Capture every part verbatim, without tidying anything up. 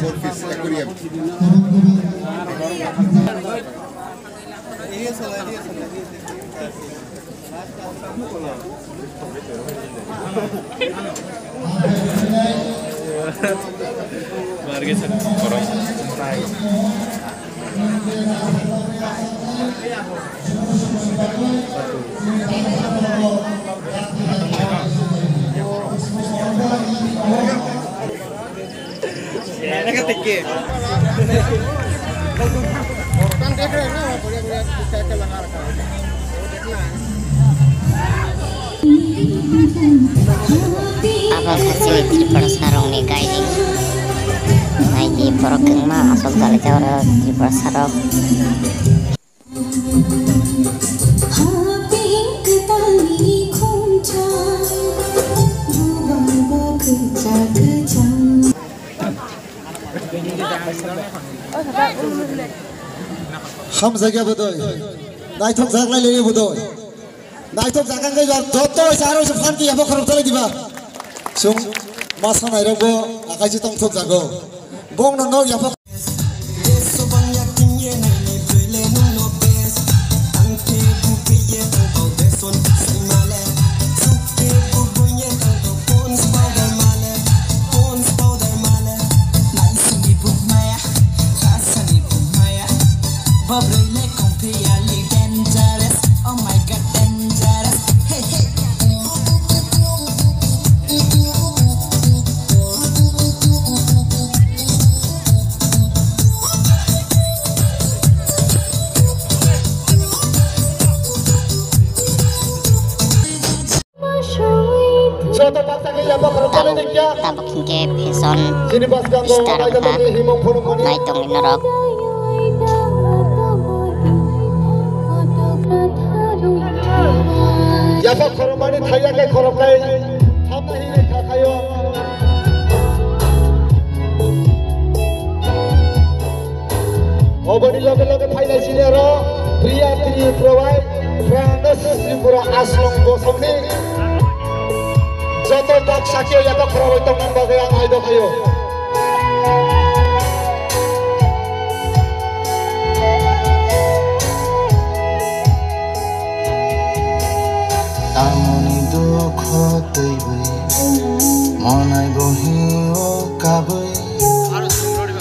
Goldfish aquarium. Abo khe chini Tripura sarokni guiding. Naidi borok kwbangma aswk dalai jak oro Tripura sarok. Hamjakya bodoi. Naithok jak lai le bodoi. Naithok jak ang khe joto se aro se phan ki yapha khorok chalai diba. Sung masa nairok bo akai se tongthok jago. Bong no nok yapha Joto baksa khe yapha khorok chalai diya. Tabuk hinkhe fashion star wngkha naitongni norok. Yapha khorokmani thaiya khe khoroknai thamna hinwi kha khaio. Oboni loge loge phainai sini aro Priya Tripura bai Pranas Tripura Aslong Bosongni joto tak sakhe yato khorok bai tongmani bagwi ang aido khaio. Tamoni dukho twiwi monai bo hingo kabwi.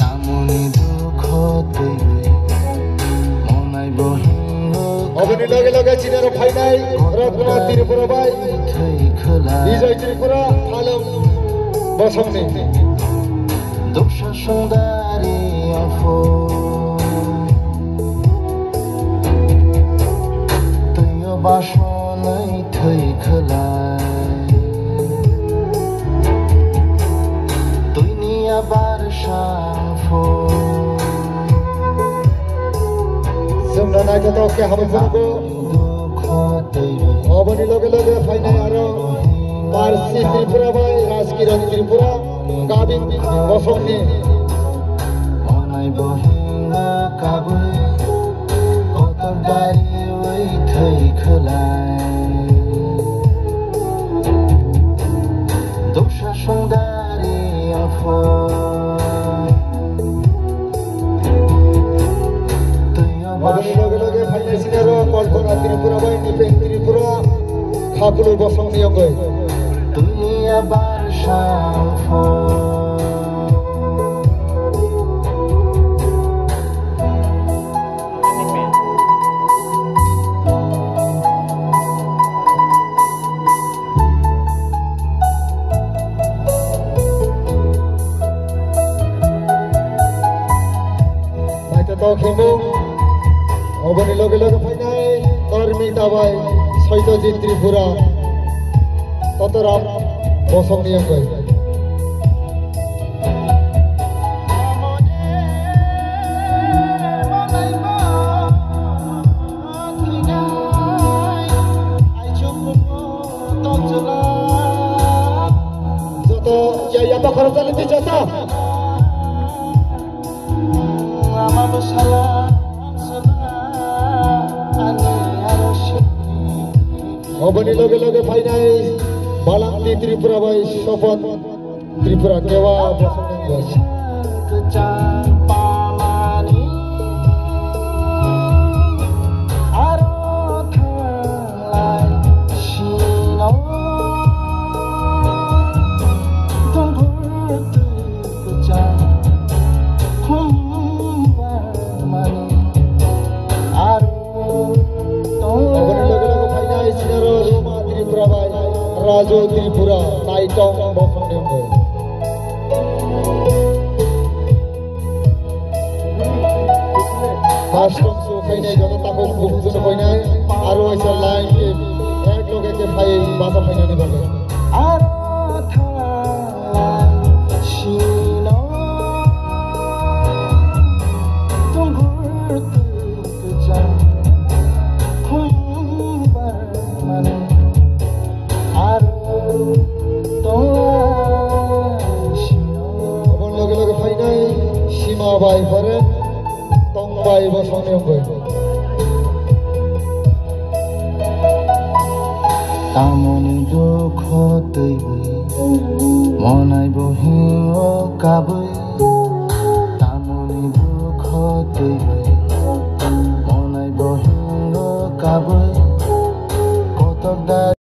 Tamoni dukho twiwi monai bo hingo. Oboni loge loge chinaro phainai Ratna Tripura bai thwi khwlai. Bijoy Tripura Phalung Bosongni. Duksa songdari afo. Twiyo basonai thwi khwlai. Twini abar sangpho. Chwngno naithotok khe hambai phunukgo. Oboni loge loge phainai aro Parsi Tripura bai Rajkiran Tripura Gabin Bosongni. Onai bo hingo kabwi kotor dari wi thwi khwlai. Duksa songdari afo. Twiyo oboni loge loge phainai sini aro Kalpana Tripura bai Nipeng Tripura. Khakulu bosongni yongwi. Dunia barsang pho. Naithotok khemo, oboni loge loge phainai Dharmik Dabai, Satyajit Tripura, Totoram bosongni yongwi. Joto ya ya bakar jali di joto. Oboni loge loge phainai Balangti Tripura bai Sopan Tripura kewa bosong nangbai. Aboni loge loge phainai Sinaro Roma Tripura bai Raju Tripura Naitong bosongni wngwi. Custom show khainai joto takhuk bukhuk joto khainai aro waisa line ke ek loge ke phai basa phainani bagwi. Aboni loge loge phainai Sima bai pore Tong bai bosongni wngwi. Tamoni dukho twiwi monai bo hingo kabwi. Tamoni dukho twiwi monai bo hingo kabwi. Kotok da